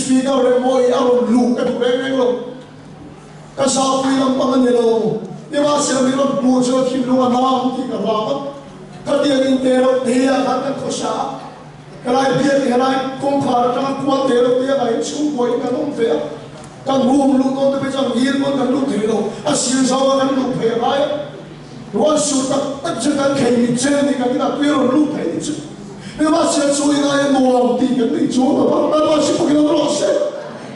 Speaker Remmawii a rawn luh ka duh reng reng lo. Ka zahpui lampang a ni lo. Nimahsela mi rawn hmuh chu a thinlung a nam tih ka hlau a. Khatiang in te reuh te ah khan kan khawsa a. Helai biak hi helai kawngkhar atanga kual te reuh te ah hian chhungkua in kan awm ve a. Kan room luh dawn te phei chuan ngil pawn kan lut thei lo. A sir zau a kan luh phei a ngai a. Rual sur tak tak chu kan khei mit chen ni kan inah tui a rawn lut thei ni chu. Nimahsela chu in aia nuam tih kan neih chuang lo va, Lalpa si pakin awm rawh se.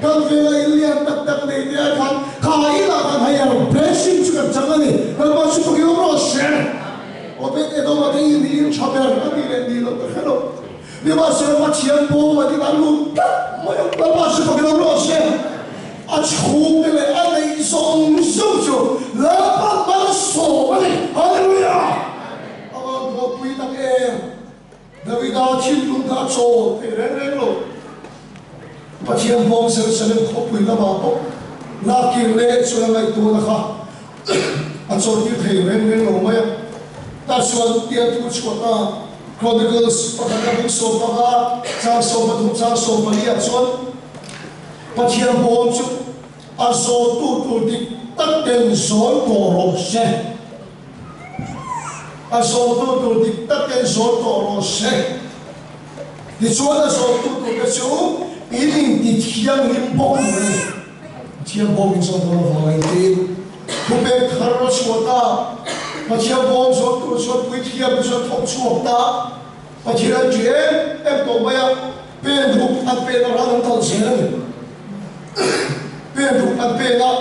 Kan vela in lian tak tak nei te ai khan kha inah kan hei a blessing chu kan chang a ni. Lalpa si pakin awm rawh se. Obed Edom-a te in hi in tha ber a nih leh nih loh ka hre lo. Nimahsela Pathian pawm a inah lut tlat mai a, Lalpa si pakin awm rawh se. A chhungte leh a neih zawng zawng chu Lalpa malsawm a ni. Hallelujah! A van thawhpui tak em! Davida thinlung kha a chawl thei reng reng lo. Pathian bawm Jerusalem khawpui lamah pawh lak kir leh chuan a ngaihtuahna kha a chawlhtir thei reng reng lo mai a. Tah chuan tiang thu chhuah ta Chronicles pakhat a bung 15, chang 13, chang 14 ah chuan Pathian bawm chu a zawltu tur dik tak ten zawl tawh rawh se. A zawltu tur dik tak ten zawl tawh rawh se. Tichuan a zawltu tur te chu in inti thianghlim bawk tur a ni. Pathian bawm in zawn dawn avangin tiin thupek thar a chhuah ta. Pathian bawm zawn tur chuan puithiam te chuan thawk chhuak ta. Pathian an ṭih em em tawh mai a, pen ruk an pen a ran an kal zel a ni. Pen ruk an pen a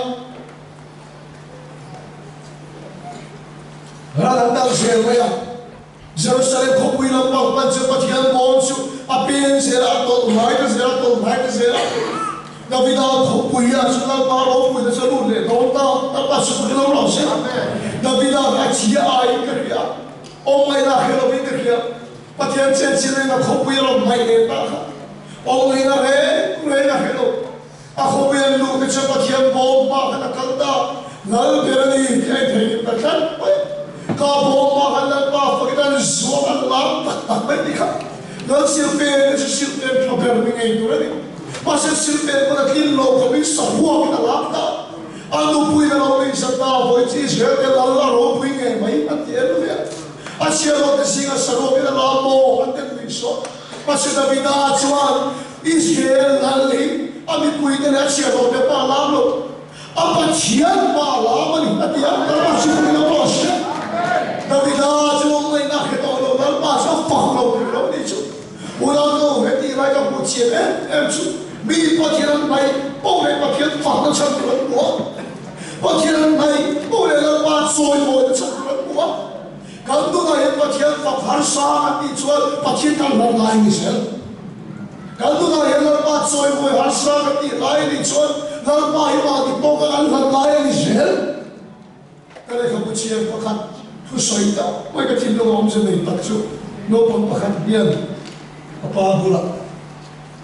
ran an kal zel mai a. Jerusalem khawpui lampang pan chu Pathian bawm chu a pen zel a, a tawlh hnai ta zel a, a tawlh hnai ta zel a. Davida khawpuia chu Lalpa ropuina chu a lut leh dawn ta, Lalpa chu ka hre lo lo se. Davida kha a chhia aiin ka hria, awm ngaihna hre lovin ka hria. Pathian chenchilin a khawpui a rawn hnaih leh ta kha, awm ngaihna reng reng a hre lo. A khawpuia luh te chu Pathian bawm hma khan a kal ta, Lal ber a ni tih a intheihnghilh ta tlat mai. Ka bawm hma khan Lalpa fakin an zuam an lam tak tak mai tih kha Lal silhfen te chu silhfen tha ber ni ngei tur a ni. Mahse silhfen pawn a tlin lo khawpin sahuakin a lam ta. A nupuiin a lo neihzat ta, vawi chi Israel te Lal a ropui ngei mai an ti em ve a. A chhiarawh te zinga saruakin a lam maw an ti nuih sawh. Mahse Davida chuan Israel lal hi a mipuite leh a chhiahhlawhte pa lam lo, a Pathian pa lam a ni, a ti a. Lalpa chu hmuh lo pawh a hria. Davida chu ngaihna a hre tawh lo, Lalpa chu a fak lo thei lo a ni chu. Unau heti lai ka hmuh chian em em chu mi Pathian an hnaih poh leh Pathian fakna chhan tur an hmu a, Pathian an hnaih poh leh Lalpa chawimawina chhan tur an hmu a. Kan nunah hian Pathian fak harsa kan tih chuan Pathian kan hlawm lai a ni zel. Kan nunah hian Lalpa chawimawi harsa kan tih lai a nih chuan Lalpa hi mahni tawka kan hlat lai a ni zel. Ka lehkhabu chhiar pakhat thusawi tak mai ka thinlung a awmze nei tak chu naupang pakhat hian a pa bulah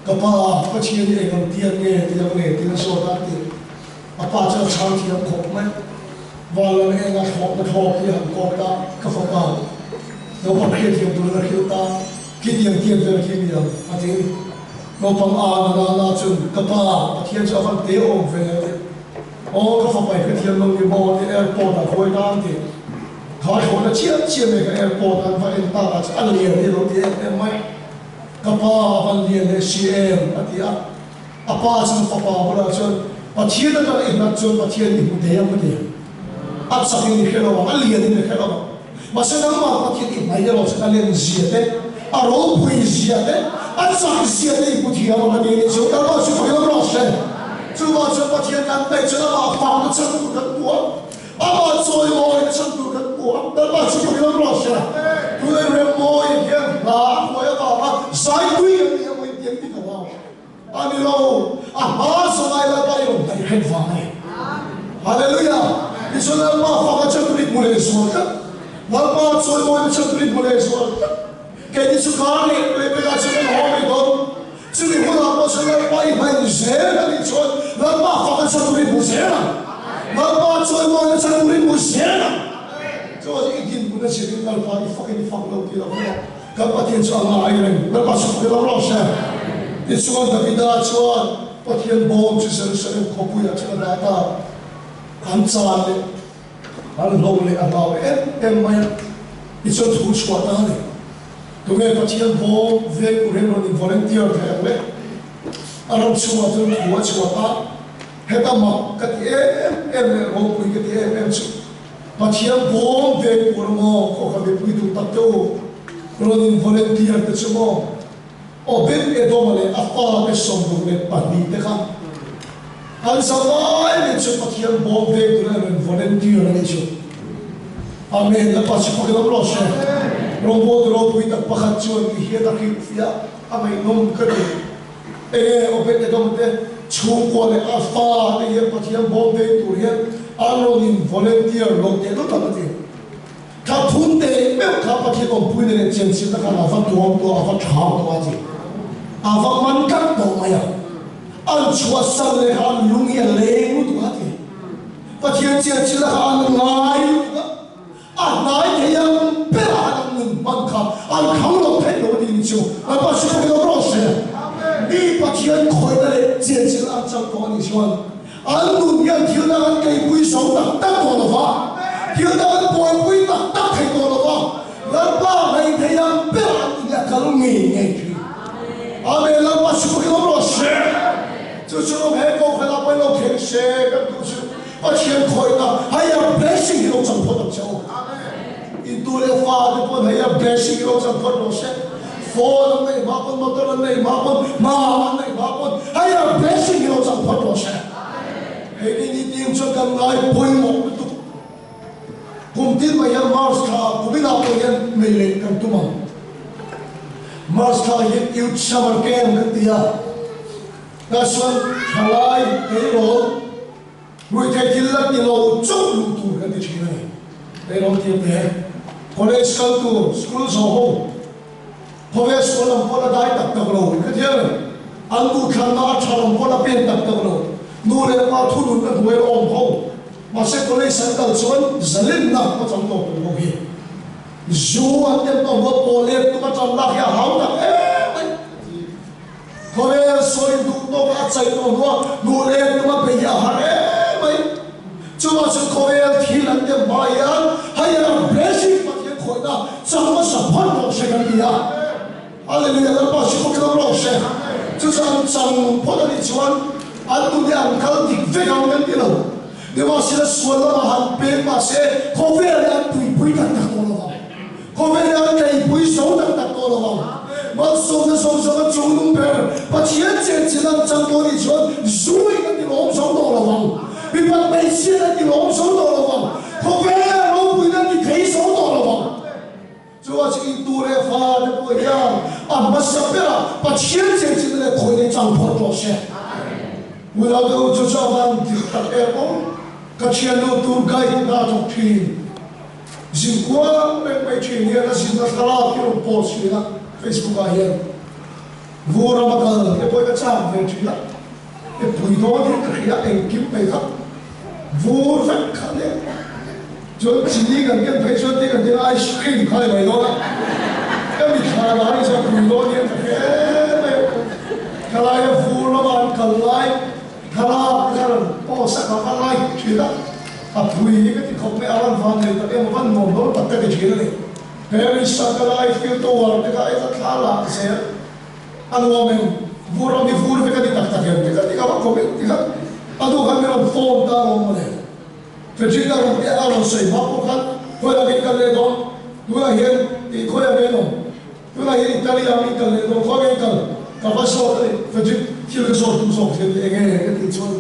Ka pa, Pathian hi eng ang tiang nge ti ang le tiin a zawt a ti. A pa chu a chhang thiam khawp mai. Van lam enga thlawhna thlawk hi a han kawk ta, ka fapa naupang hriatthiam turin a hrilh ta, khitiang tiang vel khi ni ang a ti. Naupang a na na na chun, ka pa, Pathian chu a van te awm ve a ti. Aw ka fapa i hrethiam lo ni maw ti airport ah khawi tan ti. Kha thlawhna chiah chiah mai ka airport an va en tak ah chuan a lian hi a lo ti em em mai. Ka pa a van lian leh si em a ti a. A pa chu fapa bulah chuan, Pathian atanga i hlat chuan Pathian i hmu thei ang a ti. A chakin i hre lo ang, a lianin i hre lo ang. Mahse nangmah Pathian i hnaih erawh chuan a len zia te, a ropui zia te, a chak zia te i hmu thiam ang a ti a nih chu. Lalpa chu fak ilo rawh se. Chuvang chuan Pathian kan hnaih chuan amah fakna chhan tur kan hmu a, amah chawimawi chhan tur kan hmu a. Lalpa chu fak ilo rawh se. Tunei Remmawi hian hla a hruai avanga zaipui kan nih emaw intiang ti ka hlau. A ni lo, a hma zawngai Lalpa i rawn hnaih hrem vang a ni. Hallelujah! Tichuan Lalpa faka chhan tur i hmu leh zual tlat. Lalpa chawimawina chhan tur i hmu leh zual tlat. Keini chu kar leh leh pekah chuan kan haw mai dawn. Chumi hunah pawh chuan Lalpa i hnaih zel a nih chuan Lalpa faka chhan tur i hmu zel ang. Lalpa chawimawina chhan tur i hmu zel ang. Chuan i dinhmun a zirin Lalpa i fakin i fak lo tih loh hunah Kan Pathian chu a ngai reng. Lalpa chu fak ilo rawh se. Tichuan Davida chuan. Pathian bawm chu Jerusalem khawpuiah chuan a dah ta a, an chan leh an hlo leh a hlau em em mai a, tichuan thu chhuah ta a ni. Tunge Pathian bawm veng tur hian rawn in volunteer thei ang le? A ram chhungah chuan thu a chhuah ta. Heta mak ka ti em em leh ropui ka ti em em chu Pathian bawm veng tur maw kawka mipui duh tak te u rawn in volunteer te chu maw Obed-Edoma leh a fate 62 te kha an zavai mai chu Pathian bawm veng tura an rawn volunteer a nih chu. Amen. Lapa chu pakhat awm rawh se. Rawngbawltu ropui tak pakhat chuan ti hian a hrilhfiah a ngaihnawm ka ti. Enge Obed-Edom te chhungkua leh a fa te hian Pathian bawm veng tur hian an rawn in volunteer lo teh lut ang a ti. Thla thum teh meuh kha Pathian awmpuina leh chenchilhna khan a va tuam tawh a, a va thang tawh a ti. A va man tlat tawh mai a. An chhuahsan leh kha an lung hi a leng lutuk a ti. Pathian chenchilhna kha an ngai lutuk a. A hnai thei ang berah an an nun hman kha an khang lo theih lo a ni ni chu Lalpa hriat lo rawh se. Mi Pathian khawihna leh chenchilh an chang tawh a nih chuan an nun hian thil dang an keipui zo tak tak tawh lo va, thil dang an buaipui tak tak thei tawh lo va, Lalpa hnai thei ang berah an nun hi a kal ngei ngei thin. Amen Lalpa hriat lo rawh se. Chu chu lawm he kawngkhal ah pawhin lo thleng se kan duh chu. Pathian khawihna higher blessing hi lo chang phawt ang che u. In tu leh fa te pawn higher blessing hi lo chang phawt rawh se. Phone an neih hma pawn, motor an neih hma pawn, hna an neih hma pawn higher blessing hi lo chang phawt rawh se. Hei ni ni team chuan kan ngai pawimawh lutuk. Kum tin mai hian March thla kuminah pawh hian nei leh kan tum ang. March thla hian Youth Summer Camp kan ti a. Tah chuan thalai tleirawl Ruihtheih thil la ti lo chauh luh tur kan ti thin a ni. Tleirawl tir te, college kal tur, school zawh ho, khawvel sual lam pawh la dai tak tak lo, ka ti a ni. An duhthlanna a tha lam pawh la pen tak tak lo, nu leh pa thununna hnuai la awm ho, mahse college an kal chuan zalenna a chang tawh tur ho hi. Zu an tem tawh hnuah pawh let tum atang lak hi a hau tak em mai. Khawvel sawi duh tawk a chaih tawh hnuah hmuh leh tum a bei hi a har em mai. Chuvang chuan khawvel thil an tem hma hian higher blessing Pathian khawihna chang hmasa phawt rawh se kan ti a. Hallelujah Lalpa chu khawp tlawm rawh se. Chu chu an chang phawt a nih chuan an nun hi an kal dik vek ang kan ti lo. Nimahsela sual lamah han peng mahse khawvel hi an tuipui tak tak tawh lo vang. Khawvel hi an tleipui zo tak tak tawh lo ang. Malsawmna zawng zawng a chung nung ber Pathian chenchilh an chang tawh nih chuan zui an ti lawm zo tawh lo ang. Mipat hmeichhiat an ti lawm zo tawh lo ang. Khawvel ropuina an ti thei zo tawh lo ang. Chuvang chu intu leh fa te pawh hian a hmasa berah Pathian chenchilhna leh khawih leh chang phawt rawh se. Unau te u chu chu a van dik tak em aw. Ka thiannu tour guide hna thawk thin. Zin kual reng mai thin hian a zinna thlalak hi rawn post thin a Facebook ah hian. Vur rama kal te pawhin a chak ve thin a, e pui dawn hian ka hria engkim mai kha vur vek kha nia. Chuan chini kan ken phei chuan ti kan tia ice cream kha ni mai dawn a, ka mitthla dah hi chuan pui dawn hian ka hre mai a. Khalaia vur rama an kal lai thlalak te kha rawn post a ka va like thin a. A phui hi ka ti khawp mai, a van van nei tak em, a van nuam lo tak ka ti thin a ni. Paris a ka lai Eiffel Tower te kha ei ka thla lah zel a nuam em, vur ram hi vur vek a ni tak tak em te ka ti kha va comment ti kha a duh khan min rawn phone ta alawm mawle. Frederick a rawn a rawn sawi hma pawh khan khawiah nge i kal leh dawn, tunah hian tih khawiah nge an awm, tunah hian Italy ah mi kal leh dawn, khawiah nge i kal, ka va zawt a ni, Frederick thil ka zawt tum zawk hian enge ka tih chuan.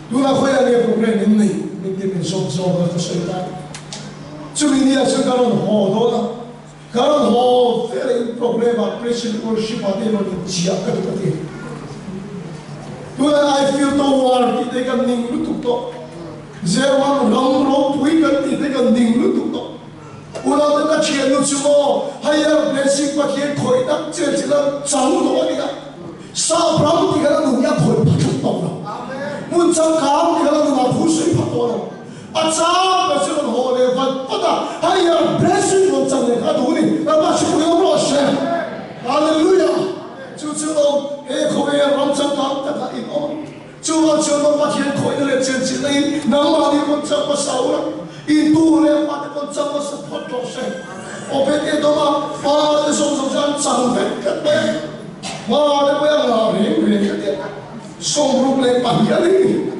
Tunah khawiah nge program in nei min ti min zawk zawk a ka sawi ta. Chumi ni ah chuan ka rawn haw dawn a, ka rawn haw vel a in program ah President worship ah te rawn in chiah ka duh a ti. Tunah Eiffel Tower tih te kan ning lutuk tawh, German ram ropui kan tih te kan ning lutuk tawh. Unau te ka thiannu chu maw higher blessing Pathian khawih tak che chi la chang tawh a ni a. Sap ram ti kha la nun hi a khawih pha tlat tawh lo. Hmun changkang ti kha la nun a phu sui pha tawh lo. A chang ber chu rawn haw leh vat vat a, higher blessing rawn chan leh kha a duh a ni. Lalpa hriat rawh rawh se. Hallelujah! Chu chu lo he khawvel ram changkang takah in awm. Chuvang chuan maw Pathian khawihna leh chenchilhna in nangmahni pawn chang hmasa ula, in tu leh fate pawn chang hmasa phawt rawh se. Obed-Edoma fate zawng zawng chu an chang vek tlat mai a, hmate pawh a ngah reng reng ka ti a, 62 a ni.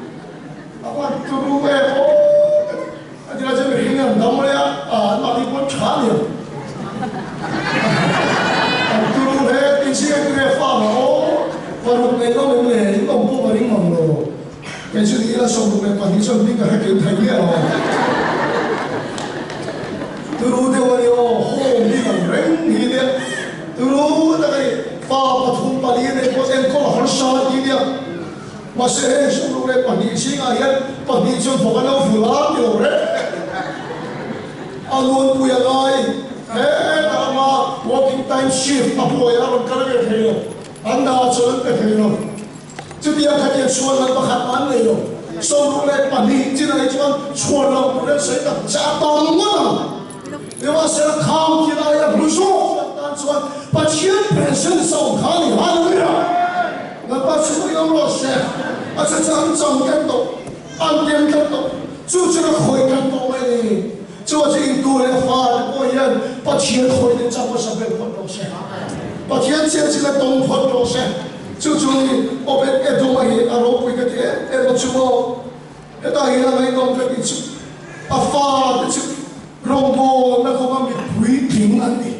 A van turu em aw ka ti. A ti lai chuan mihring an dam rei a, anmahni pawn tha a ni ang. An turu hle, tin si engtin nge fa ang aw, paruk nei lo em le, in awm pawh ka ring mang lo. Kei chu ni ila 62 chuan hming ka hre kim thei miah lo. Turu deuh a ni aw, home hi kan reng hi nia. Turu tak a ni, fa pathum pali nei pawh enkawl a harsa a ti nia. Mahse heng 62 zingah hian pahnih chuan thawk an lo vul a ti lo reng. A nunpui a ngai hetah ama working time shift a buai a rawn kal ve thei lo, an dah chuan an pe thei lo. Chutiang khatiang chhuan lam pakhat mah an nei lo. 62 chinah hi chuan chhuan lo tur an sawi tak che a tam ngawt ang. Nimahsela kham thil aia hlu zawk an tan chuan Pathian presence a awm kha a ni. Hallelujah! Lalpa chu i awm rawh se. A chu chu an chang tlat tawh, an kem tlat tawh, chu chu ka khawih tlat tawh mai a ni. Chu a chu intu leh fa te pawh hian Pathian khawih te chang hmasa ber phawt rawh se. Pathian chian chin a tawng phawt rawh se. Chu chu ni Obed-Edom-a hi a ropui ka ti em em a chu maw? Hetah hian a ngaihnawm ka tih chu a fate chu rawngbawlna kawnga mipui tling an ni.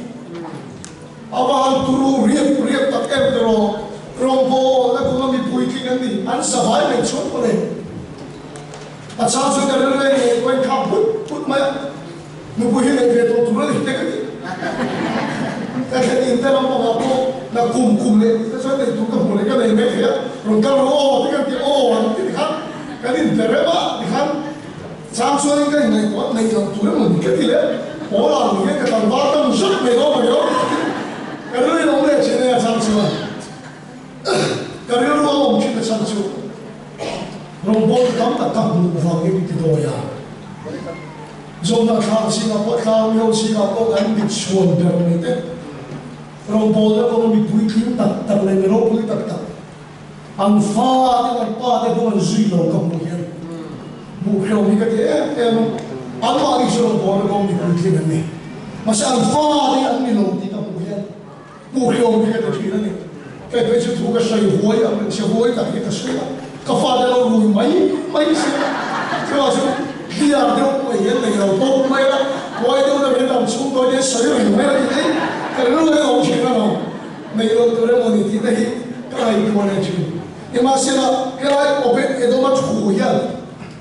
A van turu riap riap tak em te rawh, rawngbawlna kawnga mipui tling an ni. An savai mai chuan pawh nei. A chang chuan ka rilru eng eng pawh in khak phut phut mai a, nupui hi nei ve tawh tur a ni te ka ti. Ka thlen in te lam pangah pawh na kum kum leh tih te chuan nei tur ka hmuh leh ka nei mai thei a, rawn kal rawh aw ti kan ti aw an ti tikhan kan in be rem a tikhan chang chuan in ka inngaihtuah nei lo tur emaw ni ka ti leh pawl ah ni hian ka tlangval tam zut mai dawn mai lo ka rilru in awm leh thin a chang chuan ka rilru a awm thin a chang chu Rawngbawltu tam tak ka hmuh vangin min ti dawi a. Zawmna thlang zingah pawh tlang mio zingah pawh kan mit chhuan ber mai te. Rawngbawlna kawnga mi puitling tak tak leh mi ropui tak tak an fa te an pa te hnung an zui lo ka hmuh hian hmuh hrehawm hi ka ti em em a. Anmahni chu rawngbawlna kawnga mi puitling an ni. Mahse an fa te an ni lo tih ka hmuh hian Hmuh hlawm hi ka ti thin a ni. Kei phei chu thu ka sawi huai ang leh che huai tak hi ka sawi a, ka fate lo rui mai mai si a, chuvang chu hliar deuh mai hian nei lo tawp mai a, huai deuh deuh hian dam chhung tawi te sawi reng mai a tih hi ka rilru hi a awm thin a lo, nei lo tur emaw ni tih te hi ka ngaihtuah leh thin. Nimahsela helai Obed-Edoma thu hian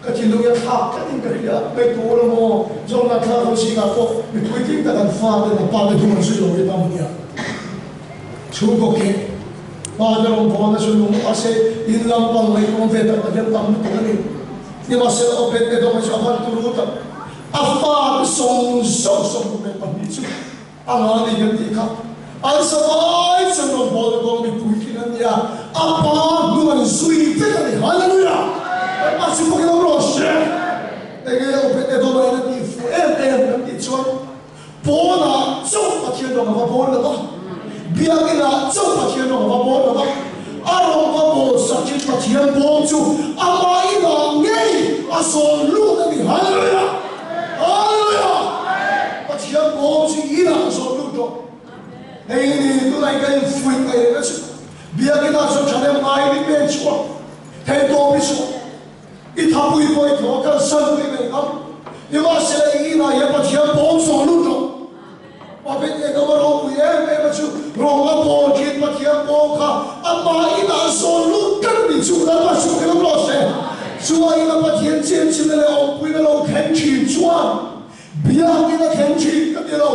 Ka thinlung hi a thlak tlatin ka hria, ngaihtuah ula maw, Zawlnah thla ho zingah pawh mi puitling tak an fate an pate hnung an zui lo hi tam a nia. Chhungkaw keh, pate rawn bawn a chu lung mahse in lam pang ngaihtuah ve tak tak hian tam lutuk a ni. Nimahsela Obed-Edom hi chu a hman turu tak, a fate sawng zawng 62 chu A nga ni kan tih kha an savai chuan rawn bawl na kawng mipui tling an ni a, a pa hnung an zui vek a ni. Hallelujah! Kan pa chu bawkin awm rawh se. Enge Obed-Edom-a in a tih fuh em em kan tih chuan pawnah chauh Pathian rawng a va bawl lo va, biakinah chauh Pathian rawng a va bawl lo va, a rawng va bawl sak thin Pathian bawm chu amah inah ngei a zawn lut a ni. Hallelujah! Hallelujah! Pathian bawm chu i inah zawh lut rawh. Hei ni tunah ka infuih ngaih reng a chu. Biakinah chuan thahnem ngaiin i pen chhuak thei tawp i chhuah. I thapui pawh i thaw a kalsan pui mai ngam. Nimahsela i inah hian Pathian bawm zawh lut rawh. Pabet Edom a ropui em em a chu rawng a bawl thin Pathian bawm kha amah inah zawn lut tlat ni chu Lalpa chu ka lam rawh se. Chua ina Pathian chianchina leh awmpuina lo thleng thin chuan biakin a thleng thin ka ti lo.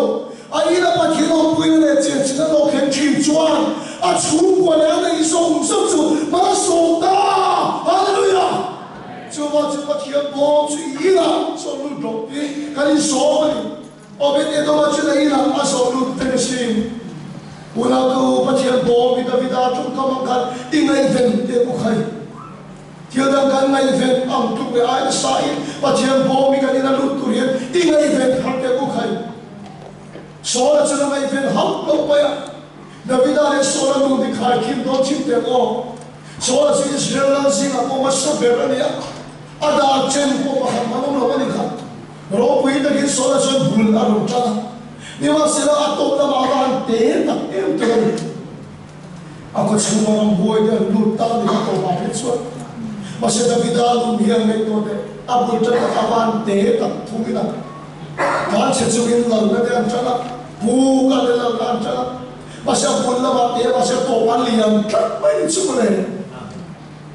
A ina Pathian awmpuina leh chianchina lo thleng thin chuan a chhungkua leh a nei zawng zawng chu malsawm ta. Hallelujah! Chuvang chu Pathian bawm chu i inah zawn lut rawh tih kan insawm a ni. Obed-Edom-a chu na inah a zawh lut vek a si. Unautu Pathian bawm hi Davida tawngkam ang khan i ngaihven teh u khai. Thil dang kan ngaihven ang tluk leh ai nasa in Pathian bawm hi kan ina lut tur hian i ngaihven har teh u khai. Saul-a chu na ngaihven hauh lo mai a. Davida leh Saul-a nun hi khai khim dawn chim teh aw. Saula chu Israel lal zingah pawh hmasa ber a ni a, a dar chen pawh pakhat man awm lo a ni kha. Ropui takin Saula chuan bul a rawn tan a, nimahsela a tawp lamah a va han te tak em tur a ni. A khaw chhunga ramhuai te an lut ta a ni kha tawpah phei chuan. Mahse Davida nun hian ngaihtuah teh, a bul tan tak a va han te tak thungin a tlan chhe chungin lalna te an tan a, puk a le lalna an tan a. Mahse a bul lamah te mahse a tawp a lian tlat mai ni chu mawle.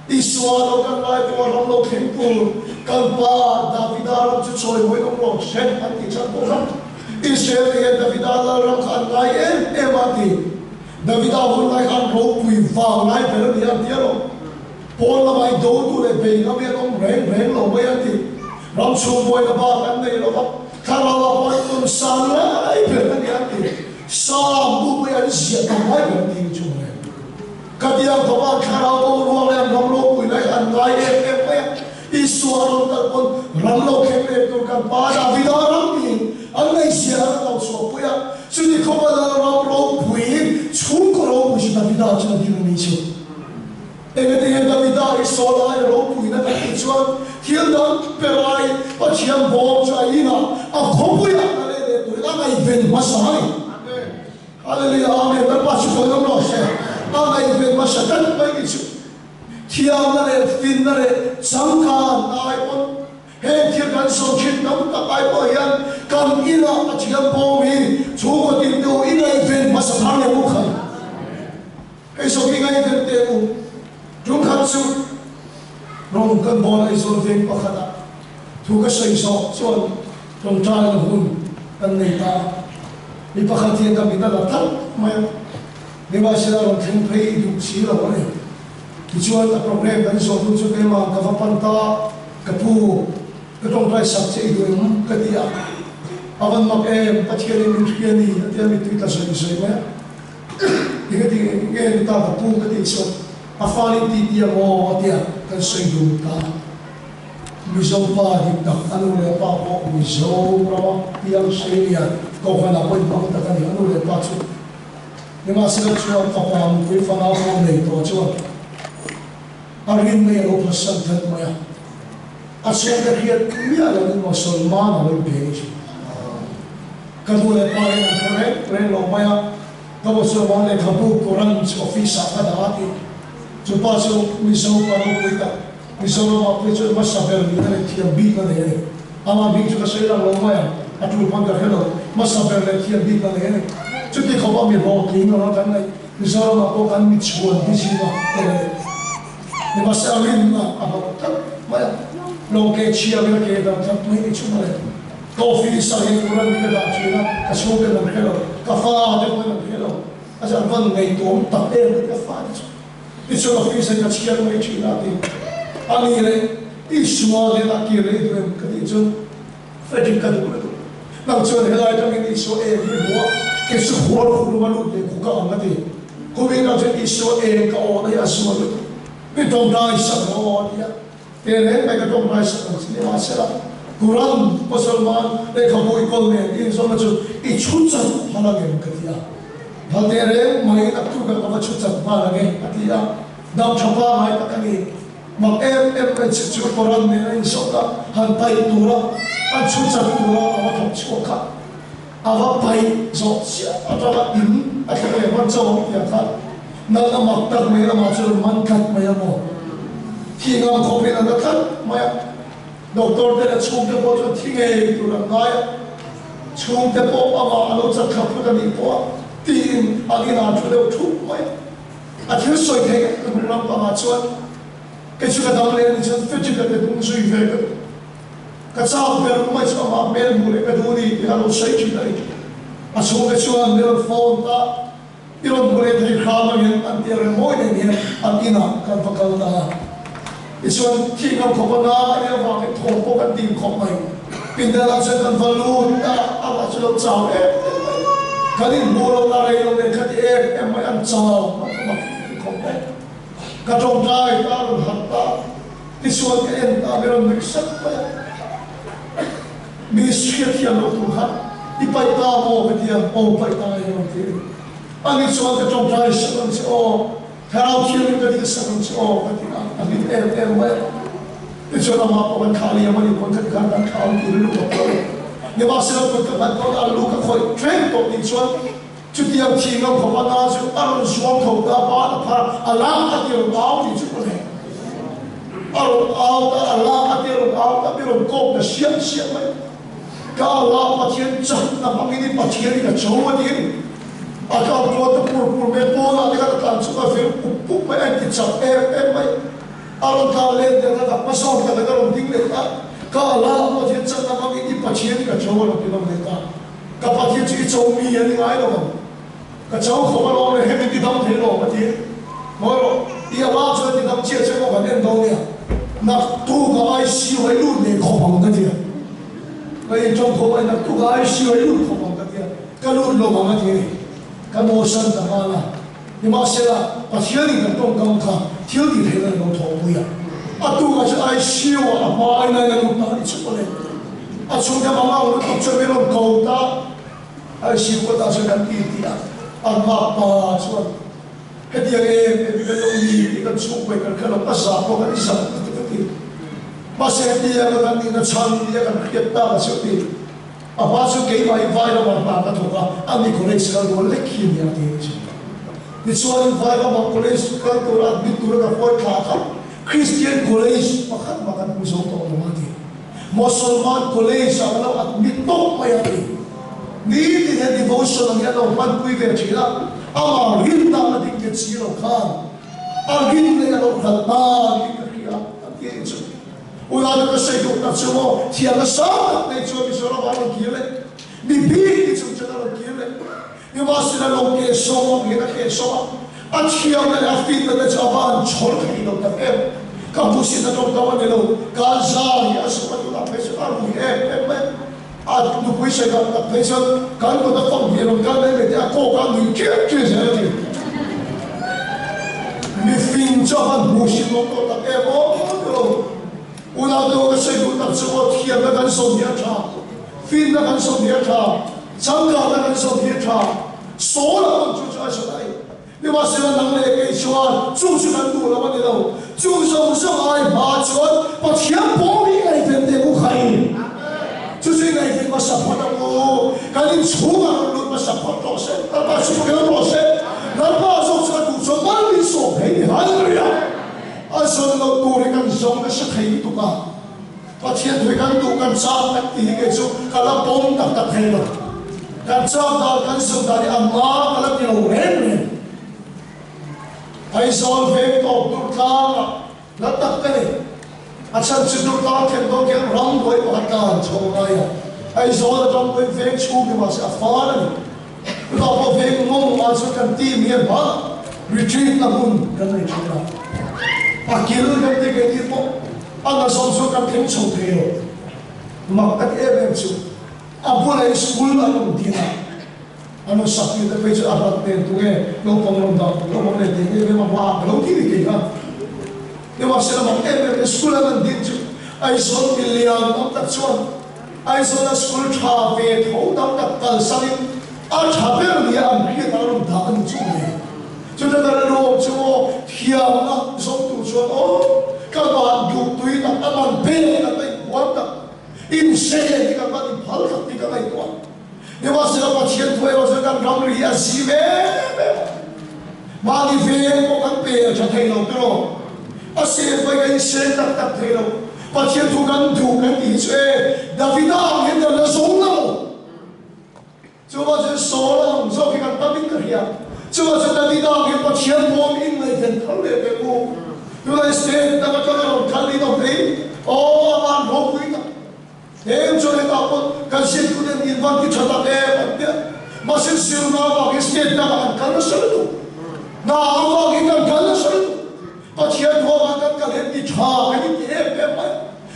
Isua lo kan lai pawh a ram lo thleng tur kan pa Davida ram chu chawi mawi awm lo hrem an tih chhan pawh kha Israel te hian Davida lal ram kha an ngai em em a ti. Davida hun lai khan ropui vang lai ber a ni an ti alawm. Pawn lamah i do tu leh bei ngam hi an awm reng reng lo mai an ti. Ram chhung buaina bak an nei lo va, thlarau ah pawh an nun san lai ber a ni an ti. Sam bu pawh hi an ziah tam lai ber a ni chu mawle. Ka ti ang khawpa thlarau bo ruang leh an ram ropui lai an ngai em em mai a. Isua a rawn kal pawn ram lo thleng leh tur kan pa Davida ram tiin an ngaihzia an lo chhuahpui a. Chuti khawpa lal ram ropuiin chhungkaw ropui chu Davida chuan a ding a ni chu. Engati nge Davida hi sawl aia ropuina kan tih chuan thil dang ber ai Pathian bawm chu a inah a khawpuiah a leh leh turin a ngaihven hmasa a ni. Hallelujah Amen Lalpa chu kawi awm lo se a ngaihven hmasa tlat mai ni chu thiamna leh finna leh changkan ai pawn heng thil kan sawi thin tam tak ai pawh hian kan inah Pathian bawm hi chhungkaw tin deuh i ngaihven hmasa thar leh bawk khai. Hei zawk hi ngaihven teh u, ṭumkhat chu rawng kan bawl Aizawl veng pakhatah thu ka sawi zawh chuan ṭawngṭaina hun kan nei ta a, mi pakhat hian ka mit a la tlat mai a, nimahsela rawn thleng phei duh si lo a ni. Tichuan a program kan zawh hnu chu keimah ka va pan ta a, ka pu, ka ṭawngṭai sak che i duh em? ka ti a, a van mak em, Pathianin min hria ni a ti a, mittui tla sawi sawi mai a. Enge ti nge ni ta ka pu ka tih chuan a falin ti ti ang aw a tia kan sawi dun ta. Mizo pa dik tak a nu leh a pa pawh Mizo rama piang Australia kohhranah pawh inhmang tak a ni a nu leh pa chu. Nimahsela chuan fapa nupui fanau pawh nei tawh chuan a rin mai a lo phatsan tlat mai a. A chhungte hriat miah loin Mosolman a lo inpe ni thin. Ka nu leh pa hian an hre reng reng lo mai a, ka Mosolman lehkhabu Quran chu office ah ka dah a tih. Chu pa chu Mizo pa ropui tak, Mizoram ah pawh chuan hmasa ber nihna leh thiam bikna nei a ni. Amah bik chu ka sawi lang lo mai ang, a tul pawn ka hre lo, hmasa ber leh thiam bikna nei a ni. Chuti khawpa mi hlawhtling anga kan ngaih Mizoram ah pawh kan mi chhuan hi zinga tel a ni. Nimahse a rinna a hlauh tlat mai a, lo ke chhia vel ke dang tlat mai ni chu mawle. Ka office ah hian Quran hi ka dah thin a, ka chhungten an hre lo, ka fa te pawhin an hre lo. A zan van ngaihtuam tak em ka ti a fa te chu. Tichuan office ah ka chhiar mai thin a ti. A ni leh Isua hian a kir leh duh em ka tih chuan Frederick ka duh lutuk. Nang chuan helai atangin Isua eng hi hmu a, kei chu hual khum luma lut leh khu ka ang a ti. Kumin ah chuan Isua eng ka awna hi a zual lutuk. Mi tawngtai sak rawh aw a ti a. Te reng mai ka tawngtai sak ang che nimahsela Quran Mosolman lehkhabu i kawl nen i inzawmna chu i chhu chat phal ang em ka ti a. Phal te reng mai naktuk ah ka va chhu chat nghal ang e a ti a. Dam tha pangai tak a ni. Mak em em mai che chu Quran nen a inzawmna han paih tura an chhu chat tura a va thawk chhuak kha a va paih zawh chiah atanga in a thleng leh hman chauh ang tih ah khan nalna mak tak mai lamah chuan man tlat mai a maw? Thi ngam khawpin an la tlat mai a, doctor te leh chhungte pawh chuan thi ngei tur an ngai a, chhungte pawh amah a lo chat thla phut a nih pawh a tiin an inah thu deuh thup mai a, a thil sawi theih ka hmu lampangah chuan kei chu ka dam leh a nih chuan fridge ka ti hnung zui ve ka duh. Ka chak ber mai chu amah hmel hmuh leh ka duh a ni tih a lo sawi thin a ni. A chhungte chuan min rawn phone ta, i rawn hmu leh thei hram angin an ti a reng mawi nen hian an inah kan va kal ta a. Tichuan thih ngam khawp a na a nih avangin thawm pawh kan tim khawp mai. Pindan ah chuan kan va lut a, amah chu lo chau em em mai. Kan inhmuh lo na rei lo nen khati em em mai an chau a mak khawp mai. Ka tawngtai ta rawn harh ta. Tichuan ka en ta ber a nuih sak mai a, Mi hriat hian lo tur kha i paih ta maw ka ti a, aw paih ta e rawn ti a ni. Ani chuan ka tawngtai sak ang che aw. Thlarau Thianghlim ka dil sak ang che aw ka ti a, a hlim em em mai a. Tichuan amah pawh kan thlah liam a nih pawn khat khan kan thlah ang tih rilru ka pawh a ni. Nimahsela kut ka nghat dawn a, lu ka khawih tlem tawh tih chuan chutiang thih ngam khawpa na chu a rawn zuang tho ta ban a phar a lak a ti rawn au tih chu ka nei. A rawn au ta, a lak a ti rawn au ta, mi rawn kawp ta siah siah mai. Ka Allah Pathian chakna hmangin i Pathian hi ka cho a ti a ni. A tlak rual te pur pur mai pawnah te khan a tlan chhuk a vir pup pup mai a inti chak em em mai. A rawn tlan let leh a ka hmasawn tak in a rawn ding leh ta. Ka Allah Pathian chakna hmangin i Pathian hi ka cho a rawn ti nawm leh ta. Ka Pathian chu i cho mi a ni ngai lo ang. Ka cho khawp alawm le hemi ti dam thei lawm a ti. Ngawi rawh, i Allah chuan ti dam chiah che maw kan en dawn nia. Naktuk a ICU a i lut leh khawp ang ka ti a. Ka intawng khawp a, naktuk a ICU a i lut khawp ang ka ti a. Ka lut lo ang a ti a ni. Ka motion ta nghal a. Nimahsela, Pathianin kan tawngkam kha thil ti theihna an lo thawhpui a. A tukah chuan ICU ah a hma aina in a lut ta a ni chuk a le. A chhungte mang ang lutuk chuan min rawn ko ta. ICU kawtah chuan kan ti ti a. An makpa chuan hetiang em em hi kan lo ni tih kan chhungkawi kan hre lo, a zah pawh kan i zah lutuk a ti. Mahse hetiang a kan nihna chhan nia kan hriat tak a chu ti. A hma chu keimah hi vai ramah hna ka thawk a, a mi college kal dawn lek hi nia ti a ni. Tichuanin vai ramah college kal tura admit tura ka hruai thla kha Christian college pakhat mah kan hmu zo tawh lo a ti. Mosolman college ah ka lo admit tawp mai a ti. Nitin he devotion ang hian lo hmanpui ve thin a, amah rinna a ding nghet si lo khan a rin leh a lo hlat ta niin ka hria a ti a ni chu. Unau te ka sawi duh tak chu maw, thiam nasa tak nei chuan Mizoram ah a rawn kir leh, mi bik ni chung chuan a rawn kir leh. Nimahsela lo ke sawm ang hian a ke sawm a, a thiamna leh a fitna te chu a van chhawl thei lo tak em. Ka hmuhsit a tawng tawh a ni lo, ka zar hi a sum a tunah phei chuan a rui em em mai. A nupui sawi tak tak phei chuan kan kut a fang hmel rawn kal mai mai te a kawk a nui ṭiak ṭiak zel a ti. Mifing chu a van hmuh hrim awm tawh tak em aw tilo. Unau te ho ka sawi duh tak chu aw thiamna kan sawm hi a ṭha, finna kan sawm hi a ṭha, changkanna kan sawm hi a ṭha, sawl a pawn chu chu a sawi a. Nimahsela nang leh kei chuan chu chu kan duh lo a ni lo. Chu zawng zawng ai hma chuan Pathian pawh mi ngaihven teh u khai. Chu chu i ngaihven hmasa phawt ang u. Kan inchhungah rawn lut hmasa phawt rawh se. Lalpa chu tel rawh se. Lalpa zawk chu a duh chuan mal min sawm thei ni. Hallelujah! A zawn loh tur hi kan zawng nasa thei lutuk a. Pathian thui kan duh kan chak kan tih hi kei chu ka la pawm tak tak thei lo. Kan chak dan kan zun dan hi a hma ka la ti lo reng reng. Aizawl veng tawp dur tlangah la tak ka ni. A chhan chu dur tlang thlen dawn khian rambuai pakhat tlan chho a ngai a. Aizawl atang pawhin veng chhung hi mahse a fal a ni. Chutah pawh veng ngawng ah chuan kan team hian hmanah retreat na hmun kan nei thin a. A kil kan ti kei tih pawh A ngazawn chu kan thleng chho thei lo. Mak ka ti em em chu a bulah in school an rawn din a, an rawn sak tir te phei chu a hlat nen tunge naupang rawn dah naupang nen tih em em a hma ka lo ti ni kei kha. Nimahsela mak em em school an rawn din chu Aizawl milian tam tak chuan Aizawla school tha ve tho tam tak kalsanin a tha ber nia an hriat a rawn dah a ni chu mai. Chuta kan luam chu aw thiamna zawng tur chuan aw ka van duh tui tak a man pek ka ngaih huam tak inse hi ka van inphal tak tih ka ngaihtuah. Nimahsela Pathian thu erawh chuan kan ramri hi a zim em em a, mahni veng pawh kan pe tha thei lo tiraw, a seh fai kan inseng tak tak thei lo. Pathian thu kan duh kan tih hi chu e Davida ang hian kan la zawng lo. Chuvang chuan Saul a ang zawk hi kan tam in ka hria. Chuvang chuan Davida ang hian Pathian bawm in ngaihven thar leh ve u. Tunah state dang atanga rawn kal in awm thei. Aw a van ropui tak. Heng chuan hetah pawh kan zirtu ten in van ti tha tak em an tia. Mahse zirna avangin state dangah an kal nasa lutuk. Hna avangin kan kal nasa lutuk. Pathian thu avang kan kal hian ti tha kan inti em em mai.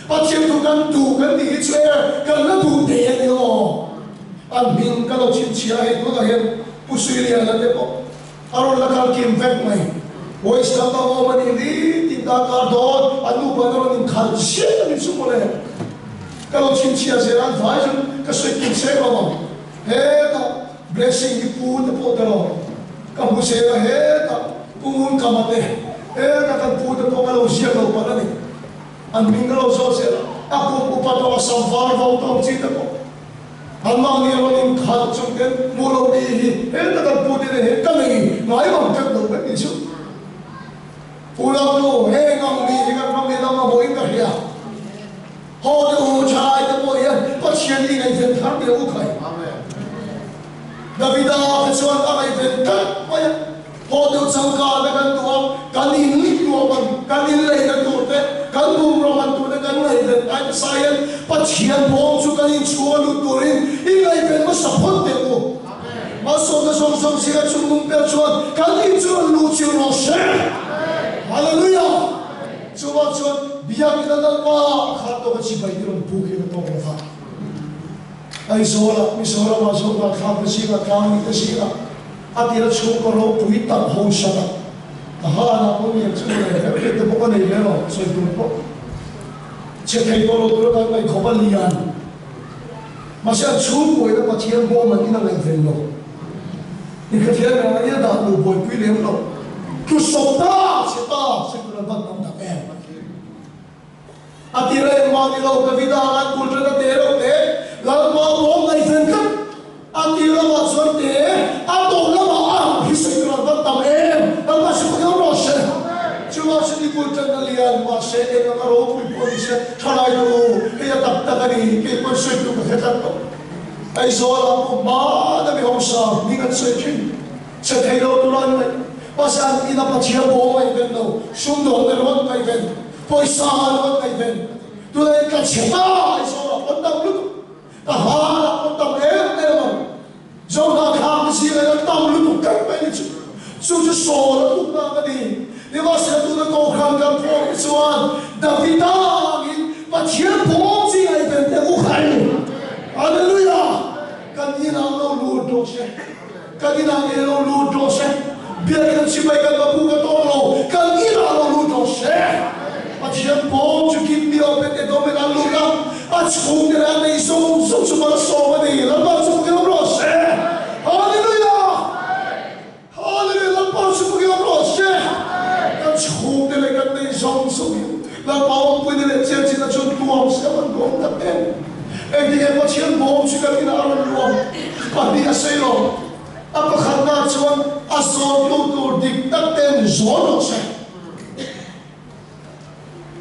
Pathian thu kan duh kan tih hi chu e kan la duh thei a ni aw. A hming ka lo chhinchhiah a hei tunah hian Pu Suiliana te pawh a rawn la kal kim vek mai. West lam a awm a nih ni tih ta kar dawn a nupa in a rawn inkhalh chiah a ni chu mawle. Ka lo chhinchhiah zel an vai chu ka sawi kim sek lo ang. Hetah Blessing hi pu te pawh teraw ka hmu zel a hetah. Pu Ngunkama te, he ka kan pu te pawh ka lo ziak lo palh a ni. An hming ka lo zawt zel a, a kum upa tawh a sam var vo tawk chi te pawh an mahni a rawn inkhalh chung ten hmuh loh ni hi he ta kan pu te nen hian ka nei ngai mang tlat lo vek ni chu. Pu Lamnu, heng ang mi hi kan ram lam a mawiin ka hria. Haw te u thalai te pawh hian Pathian i ngaihven thar teh u khai. Davida kha chuan a ngaihven tlat mai a. Haw deuh changkang te kan duh a, kan in luah man, kan in leina tur te, kan bungraw man tur te kan ngaihven ai nasa hian Pathian bawm chu kan inchhung a lut turin i ngaihven hmasa phawt teh u. Malsawmna zawng zawng zinga chungnung ber chuan kan in chu rawn luh chilh rawh se. Hallelujah! Chuvang chuan Biakina Lalpa a khat tawk a chibai te rawn buk hi ka tawk lo va. Aizawla Mizorama zawhna thlakna zingah tlangmi te zingah a tira chhungkaw ropui tak ho sat a, ka hanah pawh niang chu mawle hrep hrep te pawh ka nei ve lo, sawi tur pawh che thei tawh lo tura kan ngaih khawp a lian. Mahse an chhungkuaina Pathian bawm an in a ngaihven lo. Inkhathian reng a nia dah lu buaipui lem lo. Tlusawp ta che ta sawi tur an van tam tak em. A ti reng mah ni lo, Davida an bul tan a te reuh te, Lalpa bawm ngaihven tlat. A ti lamah chuan te, a tawp lamah a hi sawi tur an van tam em, Lalpa si pakhat rawh se. Chuvang chu ni bul tan a lian, mahse eng anga ropui pawh ni se, thalai duh u, hei a tak tak a ni, kei pawn sawi tur ka hre tlat tawh. Aizawl ah pawh hmana mi hausa hming an sawi thin. Che thei lo tur an ngaih, mahse an ina Pathian bawm ngaihven lo, sumdawn erawh an ngaihven. Pawisa a lo an ngaihven. Tunah in ka chhe ta ai sawn a pawn tam lutuk. Ka hal a pawn tam em em ang. Zohna khang te zingah hian tam lutuk tlat mai ni chu. Chu chu sawl a tluk nak a ni. Nimahsela tuna Kohhran kan phawk hi chuan Davida angin Pathian pawm chi ngaihven te u khai. Hallelujah! Kan inah lo lut rawh se. Kan inah nge lo lut rawh se. Biakinn chibai kan va bu ka tawng lo, kan inah lo lut rawh se. Pathian bawm chu Kim mi Obed Edom in an lut a, a chhungte leh a nei zawng zawng chu malsawm a ni. Lalpa chu pawhin awm rawh se. Hallelujah! Hallelujah! Lalpa chu pawhin awm rawh se. Kan chhungte leh kan nei zawng zawng hi Lalpa awmpuina leh chenchina chuan tuam se a van duam tak em. Engtinge Pathian bawm chu kan inah a rawn luang? Pahnih a sei lo. A pakhatna chuan a zawmtu tur dik tak ten zawn rawh se.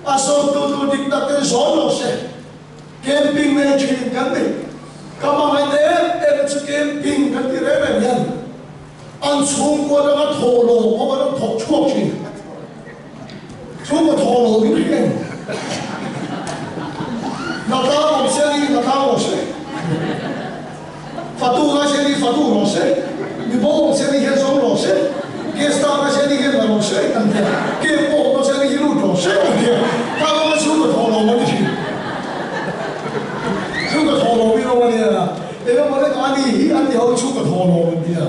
A zawmtu tur dik tak ten zawn rawh se. Camping nei thin kan ni. Ka hmangaih em em chu camping kan ti reng reng hian an chhungkua atanga thawh lo pawh an rawn thawk chhuak thin. Chhungkaw thawh lo in ri em? Natlang awm se ni natlang awm se. Fatu ngai se ni fatu rawh se. Mibo awm se ni hian zawng rawh se. Guest ta ngai se ni hian la rawh se an ti a. Camp pawh awm se ni hi lut rawh se an ti a. Ka lama chhungkaw thawh lo an ti thin. Chhungkaw thawh lo mi rawng a nia. Engemaw lek a ni hi an ti ho chhungkaw thawh lo an ti a.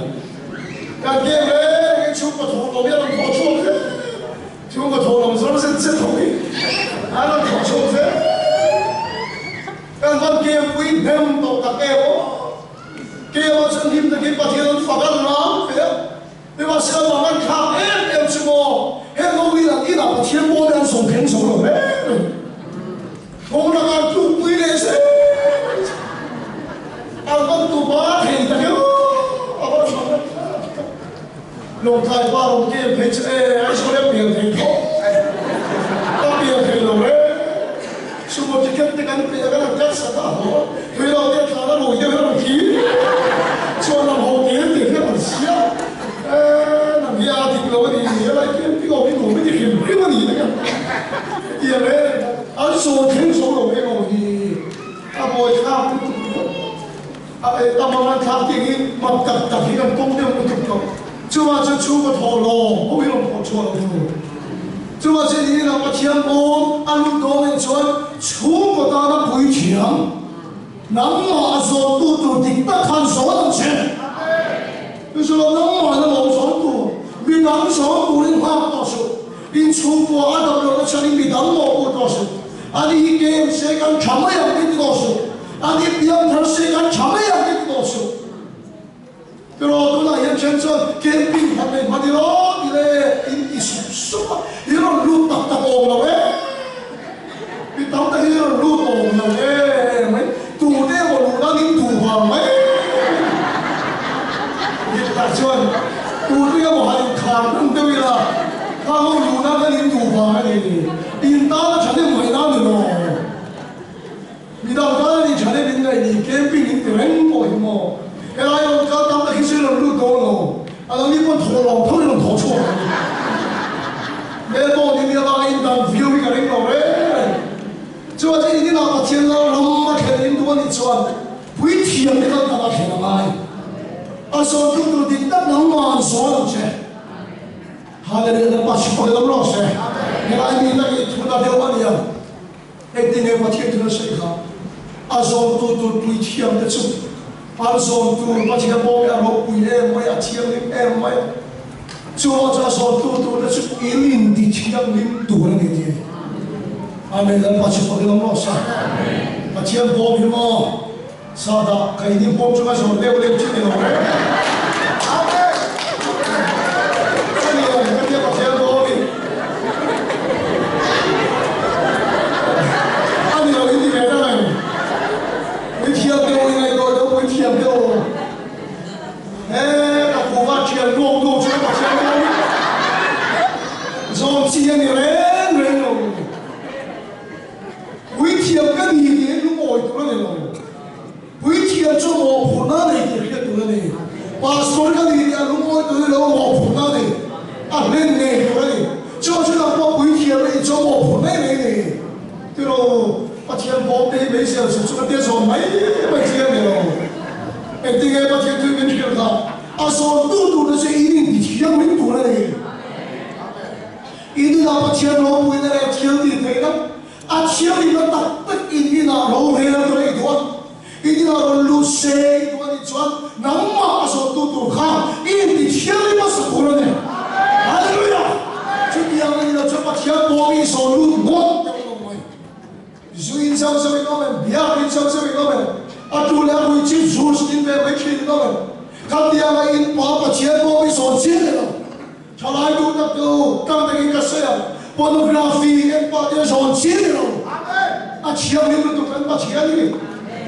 Kan game reng in chhungkaw thawh lo hi a rawn thawh chhuak hle. Chhungkaw thawh lo zawr zet zet ho hi a rawn thawh chhuak hle. Kan van game pui hnem tawh tak em aw. Game ah chuan hlim takin Pathian an fak a lam ve a. Nimahsela mang an thlak em em chu maw. Heng ho hi an inah Pathian pawl hi an zawm thleng zo lo hle mai. Kawng lakah an tlukpui leh zel an van tu ba thei ta keuh a va tha tak tak. Lawngtlai pa rawn kem phei chu e Aizawl a pian thei tho a pian thei lo e sumo ticket te kan pe a kan han cut sak a haw thui lo te thlan a rui deuh hian a rawn thi chuan lam ho tir tih hian an siam e nang hi a dik lo a ni helai khian pi awm hi nuam i ti hrim hrim a ni te khan tiang e An sawi thleng zo lo emaw hi a buai thlak lutuk ringawt. A eh tam ang an thlak tih hi mak tak tak hi kan pawm deuh lutuk tawh. Chuvang chuan chhungkaw thawh lawm ho hi rawn thawh chhuah lo tur. Chuvang chuan in inah Pathian bawm a lut dawn en chuan chhungkaw tana pui thiam nangmah a zawttu tur dik tak khan zawn ang che. Chu nangmah na lawm zawn tur midang zawn turin nghak tawh suh. Inchhungkua a dam lohna chhan in midang mawh pawh tawh suh. Ani hi kem se kan tha mai ang ti tawh suh. Ani piang thar se kan tha mai ang ti tawh suh. Pero tunah hian then chuan camping khat nei hman ila ti. le in ti sup sup a, i rawn lut tak tak awm lo e. Mi tam tak hi i rawn lut awm lo e mai, tute emaw luh nan in duh vang mai dik tak chuan tute emaw han inkhar hman deuh ila khang ho luh nan khan in duh vang a ni. In tana thahnem ngaihna ni lo. Midang tan a ni thahnem in ngaih ni, camping in ti reng pawh hi maw? Helai rawn kal tam tak hi chu i rawn lut dawn lo, a lo ni pawn thaw lawm tho i rawn thaw chhuak ang. Hmel pawh ni nia banga in dang viau hi ka ring lo reng reng. Chuan chu in inah Pathian lal ram a thlen in duh a nih chuan puithiam te kal tak a thlen a ngai. A sawntu tur dik tak nangmah an sawn ang che. Hallelujah Lalpa chhipawk i lo rawh se. Helai mi tak i thu ta deuh a nia. Engtin nge Pathian thil a sawi kha? A zawmtu tur puithiamte chu an zawm tur Pathian bawm hi a ropui em mai, a thianghlim em mai. Chuvang chu a zawmtu turte chu in inti thianghlim tur a ni tih a ni. Amen. Lalpa chu fak lam rawh se. Pathian bawm hi maw Sahdah ka in bawm chu ka zawm leuh leuh chin ni lo reng. Amen. Ka ni ang ka tia Pathian bawm hi. A ni lo in ti ve ta reng. Puithiam te aw i ngaihtuah deuh puithiam te aw. He ka kuva thian luak luak chu ka Pathian bawm hi. Zawm chi a ni reng reng lo. Puithiam ka ni tih hi lungawi tur a ni lo. Puithiam chu mawhphurhna a nei tih hriat tur a ni. Pastor ka ni tih a lungawi tur a ni lo, mawhphurhna a nei, a hlen ngei tur a ni. Chuan chu nang pawh puithiam a nih chuan mawhphurhna i nei a ni. Tiraw, Pathian bawm te hi beisei lo chu ka tia zawn mai mai chi a ni lo. Engtin nge Pathian chu min hrilh kha? A zawn tu tur te chu in intithianghlim tur a ni. In inah Pathian ropuina leh thil tih theihna a thianghlimna tak tak in inah rorel a tura i duh a, in inah rawn lut se i duh a nih chuan nangmah a zawttu tur kha i inti thianghlim hmasa tur a ni. Hallelujah! Chutiang a nih loh chuan Pathian pawh i zawn lut ngawt deuh lo mai. Zu in zauh zauh in awm em? Biak in zauh zauh in awm em? A tu leh a rui chi juice in ve mai thin in awm em? Khatianga in pa Pathian pawh i zawn chiang leh lo. Thalai duh tak te u, tang takin ka sawi ang, pornography en pah te zawn chi ni lo. A thianghlim lutuk kan Pathian hi.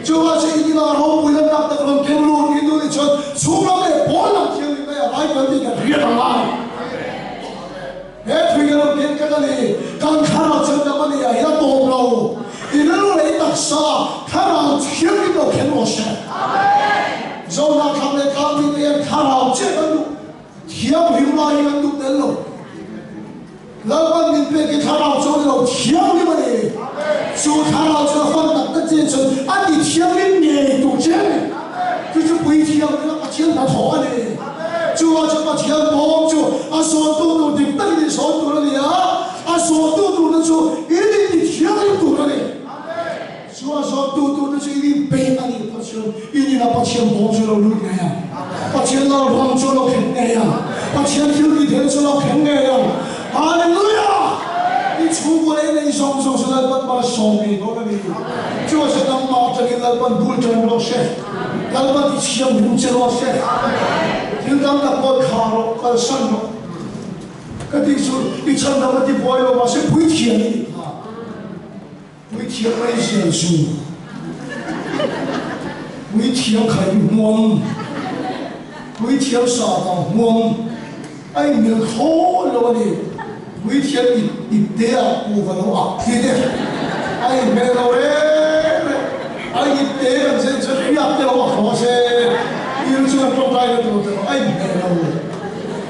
Chuvang chu in inah ropui lam tak tak rawn keng lut in duh nih chuan chhung lam leh pawn lam thianghlim mai a lai kan tih kan hriat ang lai. He thui ka rawn keng tlat a ni, kan thlarau chhandam a ni a hi a tawp lo. I rilru leh i taksa thlarau thianghlim lo khen rawh se. Zohna thlang leh tlangmi te hian thlarau chiah kan duh. Thianghlim lai hi kan duh tel lo. Lalpan min pek hi thlarau chu a ni lo, thianghlim a ni. Chu thlarau chu a fan tak tak che chuan a ti thianghlim ngei tur che a ni. Chu chu puithianghlim a Pathian hnathawh a ni. Chuvang chuan Pathian bawm chu a sawntu tur dik takin i sawn tur a ni a, a sawntu turte chu in inti thianghlim tur a ni. Chu a zawttu turte chu in inpeih a nih phawt chuan in inah Pathian bawm chu a lo lut ngei ang. Pathian lal ram chu a lo khen ngei ang. Pathian thil ti thei chu a lo khen ngei ang. Hallelujah! I chhungkaw leh i nei zawng zawng chu Lalpan hma sawm ngei dawn a ni. Chu a chu nangmah atangin Lalpan bul tan rawh se. Lalpan i thianghlim che rawh se. Thil tam tak pawh thlah rawh, kalsan rawh. Ka tih chu i chhandam a ti buai lo mahse puithiam i nih kha. Puithiam mai zial zu, puithiam khai hmuam, puithiam sahvang hmuam a inmil thlawn lo a ni. Puithiam ip ip te ah kuhva lo ak thi te a inhmel lo reng reng. A ip te kan zen chuan hriak te lo ak hlawh se, il chu kan tawngtai na tur te pawh a inhmel lo.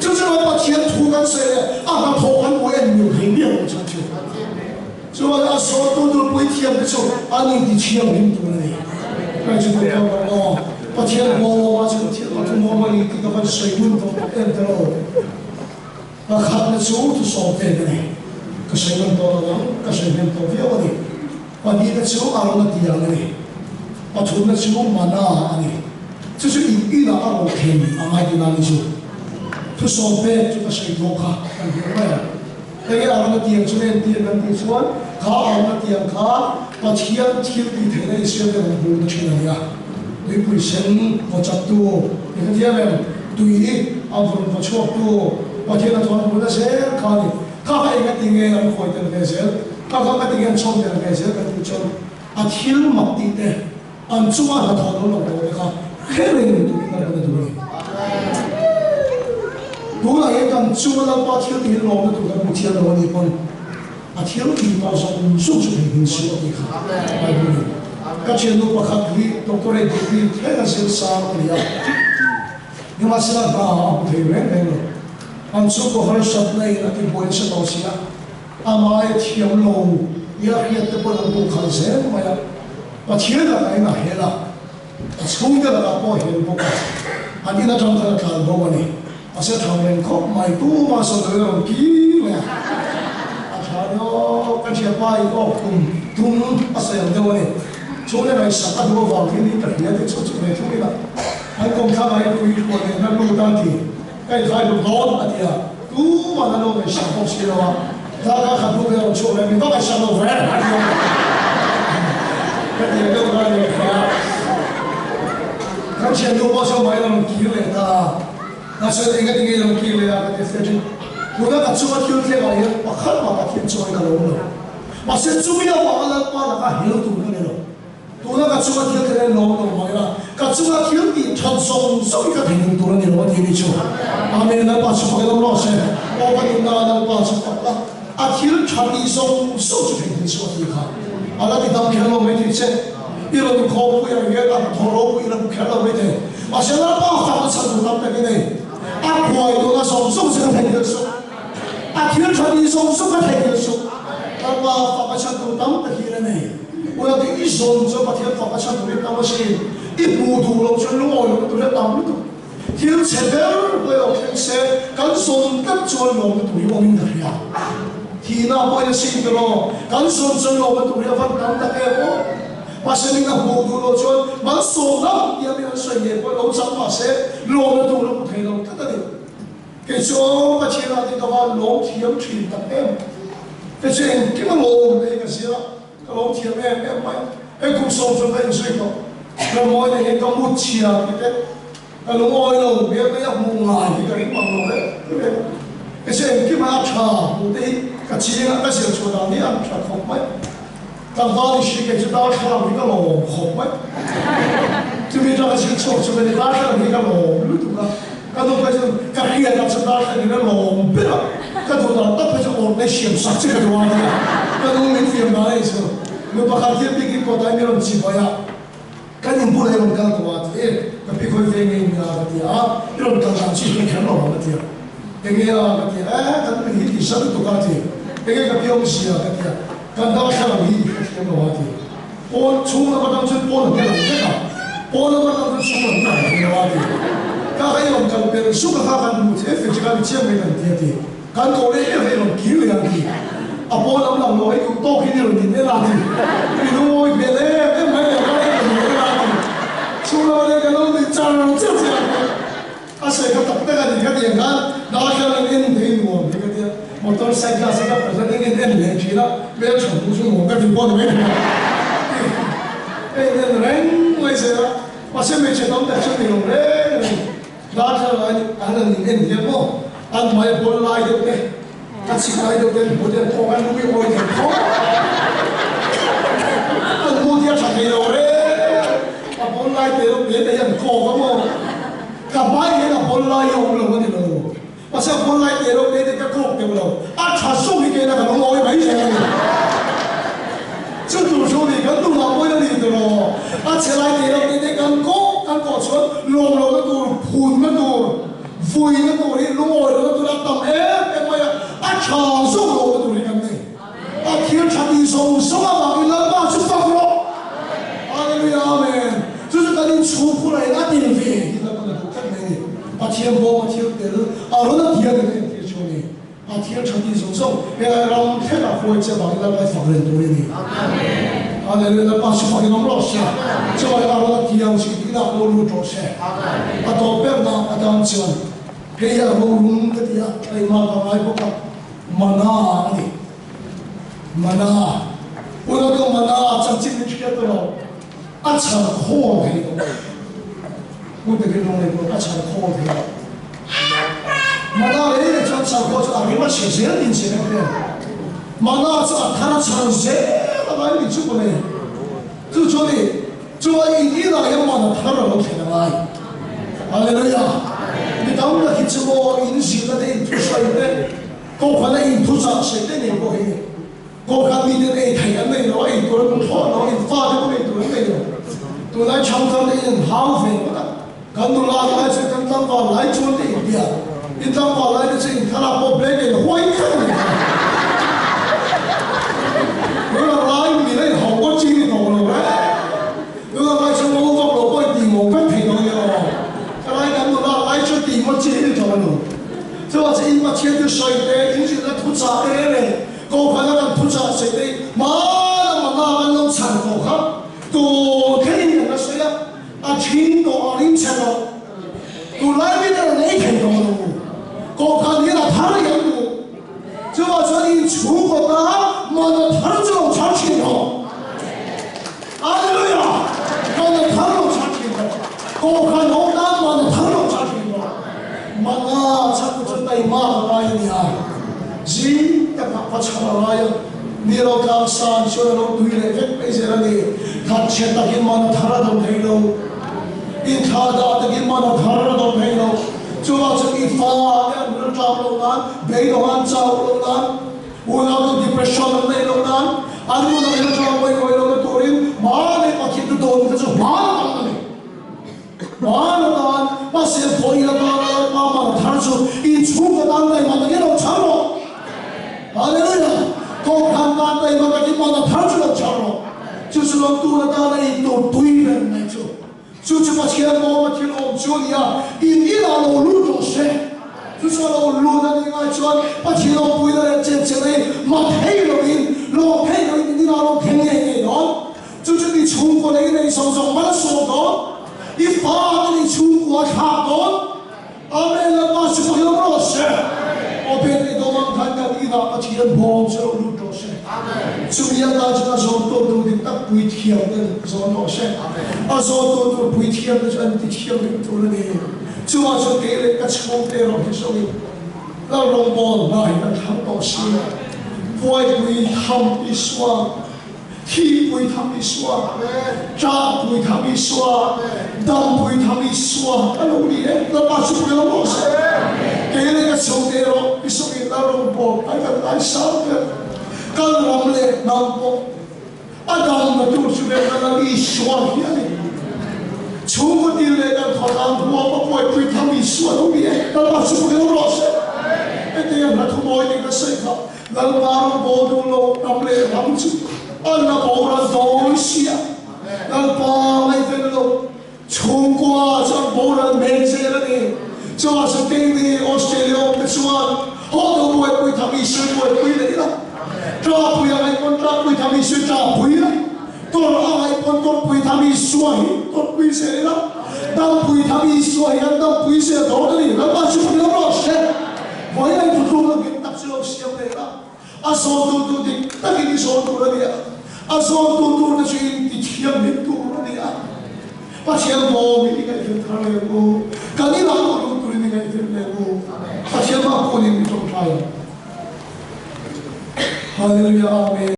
Chu chu lo Pathian thu kan sawi leh a hnathawh kan hmuh en mil thei miah lo chuan chu. Chuan a sawrtu tur puithiam te chu an inti thianghlim tur a ni. Hei chu kan kal lo aw. Pathian bawm a chu Pathian a thu mawm a ni tih ka van sawi ngun tawh tak em te lo. Pakhatna chu thusawm pek a ni. Ka sawi ngun tawh lo ang, ka sawi hnem tawh viau a ni. Pahnihna chu Arona tiang a ni. Pathumna chu Mana a ni. Chu chu in inah a rawn thlen a ngai tihna a ni chu. Thusawm pek chu ka sawi tawh kha kan hrilh mai ang. Hei arna tiang chu en tir kan tih chuan kha arna tiang kha Pathian thil tih theihna Israel te rawn hmuhna thin a ni a. Tuipui sen vaw chaktu i hre thiam em? Tui a vun vaw chhuaktu. Pathian a thawh an hmuhna zel kha a ni. Kha kha eng a ti nge an khawi tel ve zel, kha kha ka ti nge an chhawm tel ve zel kan tih chuan a thil mak tih te, an chunga hnathawh lo lang tawh te kha hre reng turin kan hman a duh a ni. Tunah hian kan chunga Lalpa thil tih hi lawmna tur kan hmu thiam lo a nih pawn a thil tih tawh zawng zawng chu theihnghilh suh a tih kha Bible in. Ka thiannu pakhat hi doctorate degree thleng a zir sang a ni a. Nimahsela hna a hmu thei reng reng lo. An chhungkaw harsatna in a ti buai nasa tawh si a, amah aia thiam lo tia hriat te pawhin an hmuh khalh zel mai a. Pathian lakah in a hel a, a chhungte lakah pawh a hel bawk a, an in atang khan a tlan bo a ni. A se thang reng khawp mai, tumah sawi loin a rawn kir leh a. A tha nia, ka thianpa in awk tum tum a sawi ang deuh a ni. Chhungte ngaihsak a duh avang hian ka hria tih chhut chhut ve thung ila. An kawmthlang ah hian tui hruai leh na lut a ti. Ka inthai lut dawn a ti a, tuman an lo ngaihsak bawk si lo a, tlangkar khat hnu vel a rawn chhuak leh, min va ngaihsak lo ve a ti a. Ka ti ang deuh kha a ni a hria. Kan thiannu pawh chuan mah in a rawn kir leh ta a, mahse enga tinge i rawn kir leh a ka ti a Frederick, tuna ka chunga thil thleng ah hian pakhat mah Pathian chuan ka lo awm lo. Mahse chumi avanga Lalpa laka hel tur ka ni lo. Tuna ka chunga thil thleng hi lawm lo mah ila, ka chunga thil tih that zawng zawng hi ka theihnghilh tur a ni lo a ti ni chu. Amen, Lalpa chu fak ilo rawh se. Aw ka nunna Lalpa chu fak la, a thil tha tih zawng zawng chu theihnghilh suh a ti kha. A la ti dam kher lo mai thei che. I rawn khawpui ang hian a thaw ropui ila hmu kher lo mai thei. Mahse Lalpa fak na chhan tur tam tak i nei. A khuai tuna zawng zawng chu ka theihnghilh suh. A thil tha tih zawng zawng ka theihnghilh suh. Lalpa fak na chhan tur tam tak hi la nei. Unate i zawn chuan Pathian fak a chhan turin tam a sin. I hmuh duh loh chuan lungawi lohna tur hi a tam lutuk. Thil chhe ber pawh erawh thleng se, kan zawn tlat chuan lawmna tur hi awmin ka hria. Thihna pawhin a sin ber aw, kan zawn chuan lawmna tur hi a van tam tak em aw. Mahse min a hmuh duh loh chuan malsawmna tia min an sawi ngei pawh lo chang mahse lawmna tur a hmu thei lo tlat a ni. Kei chu aw Pathian ah te ka van lawm thiam thin tak em. Kei chu engkim a lawm nei ka zir a. Ka lo thiam em em mai. Hei kum 10 chu ka inzui tawh. Rammawi nei hian ka mut chhia ti te, ka lungawi lo hmel mai a hmuh ngai hi ka ring mang lo reng reng a. Kei chu engkim a tha hmuh te hi ka ching a, ka zir chhuah dan hi an tha khawp mai. Tlangval i hri kei chu darthlalang hi ka lawm khawp mai. Chumi atanga zir chhuak chu ka ni, darthlalang hi ka lawm lutuk a. Ka nu phei chuan ka hriatah chuan darthlalang in a lawm ber a, ka duh dan tak phei chuan awrh leh siam sak che ka duh a nia. Ka nu min fiam dan a ni chu. Nu pakhat hian bik in kawt ah min rawn chi buai a, kan in bulah i rawn kal tawh a ti e, ka pi khawi ve nge nia ka ti a, i rawn kal dan chu i hre kher lo ang a ti a. Enge a ka ti a, e kan nu hi ti sa lutuk a ti, enge ka pi awmzia ka ti a, kan darthlalang hi i hre thiam lo a ti. Pawn chhung lam atang chuan pawn a tel ang vek a, pawn lam atang chuan chhung lam hi a han thei lo a ti. Ka kha i rawn kal per suk a kha kan hmuh che fe che kha mi chiang mai kan ti a ti. Kan koh leh em hi i rawn kir leh ang ti. A pawn lam lang lo hei duh tawk hian i rawn in en a ti. I lungawi hmel em em mai leh kha i rawn in en a ti. Chhung lam atang kan lo nui char char che a ti. A sawi kha tak tak a ni kha tiang khan darthlalang in en thei nuam hi ka tia motor cycle se ka pasal in en en leh thin a hmel tha hmuh chu nuam ka ti pawh ni mai thei a ka in en reng mai zel a mahse hmeichhe tam tak chu ni lo reng reng darthlalang ah an han in en hian maw an hmai a bawl lai deuh te a chhip lai deuh te an hmu te an thawk an lung i awi thei khawp an hmu te a tha thei lo reng a bawl lai te lo te te hi an kawk a maw. Ka hmai hian a bawl lai a awm lo a ni lo. Mahse a bawl lai teh reuh te te ka kawk deuh lo. A tha zawk hi keina ka lo ngawi mai zel a ni. Chu tur chu ni kan duhah pawhin a ni tur aw. A chhe lai teh reuh te te kan kawk kan kawh chuan lawm lohna tur, phunna tur, vuina tur hi lungawi lohna tur a tam em em mai a. A tha zawk lohna tur hi kan nei. A thil tha tih zawng zawng avangin Lalpa chu fak rawh. Hallelujah Amen. Chu chu kan inchhung khurah in a tel ve hi Lalpan a duh tlat mai a ni. Pathian bawm a thil tel a rawn a thian in a entir chu a ni. A thil tha tih zawng zawng helai ram thlengah huai che avangin Lalpa i fak reng tur i ni. Hallelujah Lalpa chu fak in awm rawh se. Chuai a rawn a tiang chi tihna pawh lut rawh se. A tawp berna atan chuan hei hi a rorum ka ti a, keimah ka ngai bawk a. Mana a ni. Mana. Unau te mana chanchin min hriat ta lo. A chhar khawl thei lo. Hmun takin rawng nei pawh a chhar khawl thei lo. Mana rei leh chuan char pawh chu a rim a chhe zel din che reng vel. Mana chu a thar a chhar zel a ngai ni chu mawle. Chu chu ni, chu a in inah hian mana thar a lo thlen a ngai. Hallelujah! Mi tam tak hi chu maw in zirna te in thusawi te, kohhran a in thuchah sawi te nei pawh hi kohhran miten ei theih an nei lo a, ei tur an hmu thlawt lo, in fate pawh ei tur an nei lo. Tunlai chhangthar te in an hau ve ngawt a. Kan nula lai chu kan tlangval lai chuan te inbia, in tlangval lai te chu in thlalak pawh blanket huai khat a ni kha. Nula lai min a inhauh pawh chi ni tawh lo reng. Nula lai chu ngo vak lo pawh intih ngo vek thei dawn nia aw. Ka lai kan nula lai chu tih ngawt chi hi ni tawh lo. Chuvang chu in Pathian chu sawi te, in zirna thuchah te leh Kohhran a kan thuchah sawi te hi hmana mana kan lo chhan tawh kha tun thlengin kan la sawi a. A thin tawh a ring chhe tawh. Tunlai mi te an ei thei tawh lo. Kohhran hian a thar i an duh. Chuvah chuan in chhungkaw tan man a thar chu lo chhar thin rawh. Hallelujah! Man a thar lo chhar thin rawh. Kohhran ho tan man a thar lo chhar thin rawh. Man a chhar chu taima a ngai a nia. Zing takah va chhar a ngai a. Mi ro tlang san chuan a lo tui leh vek mai zel a ni. Thatchhe takin man a thar a dawm thei lo. Inthla dah takin man a thar a dawm thei lo. Chuvang chuan i fa te an ril tlak loh nan, beidawng an chauh loh nan, unaute depression an neih loh nan, an nunah ril tlak mai kawi lohna turin mahni Pathian chu dawn kha chu hman a tan a ni. Hman a tan, mahse vawi la tan a pa man thar chu inchhungkaw tan taima takin lo chhar rawh. Hallelujah! Kohhran tan taima takin man a thar chu lo chhar rawh. Chu chu lo tun atana in tur tui ber mai chu. Chu chu Pathian mawma thil awm chu a ni a, in inah lo lut rawh se. Chu chu a lo lut a nih ngai chuan Pathian awmpuina leh chenchilh hi ma thei loin, lawm thei loin in inah lo thleng ngei ngei dawn. Chu chu i chhungkaw lei nei zawng zawng mal sawm dawn, i fa ten i chhungkua thlak dawn. Amen Lalpa chu ka hlawm rawh se. Aw Pete i dawm ang khan kan inah Pathian bawm chu lo lut rawh se. Chumi atan chuan a zawn tur tur dik tak puithiam ten zawn rawh se. A zawn tur tur puithiam te chu an ti thianghlim tur a ni. Chuvang chuan kei leh ka chhungte erawh hi zawngin Lalrawngbâwl hna hi kan thlang tawh si. Puaipui tham Isua. Thihpui tham Isua, Ṭahpui tham Isua, Dampui tham Isua a lo ni e. Lalpa chu pui lo rawh se. Kei leh ka chhungte erawh Isua in Lalram pawh an kan ngaisang ber. Kan ram leh hnam pawh a damna tur chu ber kan Lal Isua hi a ni. Chhungkaw til leh kan khawtlang huam a buaipui tham Isua a lo ni e. Lalpa chu pui lo rawh se. Hetiang hla thumawi dik a sawi kha. Lalpa ram bawl duh lo ram leh ram chu an la boral dawn sia. Lalpa ngaihven lo chhungkua chu an boral mek zel a ni. Chuvang chuan keini Australia awm te chuan haw deuh buaipui tham Isua buaipui leh ila. Tlapui a ngaih pawn tlapui tham Isua tlapui ila. Tawrh a ngaih pawn tawrhpui tham Isua hi tawrhpui zel ila. Dampui tham Isua hi an dampui zel dawn a ni. Lalpa chu pui lo rawh se. Vawiin a inthutlukna nghet tak chu lo siam leh la, a zawntu tur dik takin i zawn tur a ni a, a zawntu turte chu in ti thianghlim tur a ni a. Pathian bawmin i ngaihven thar leh ang u, kan inah pawh lut turin i ngaihven leh ang u. Pathian mah pawhin mi tawngtai ang. Hallelujah Amen.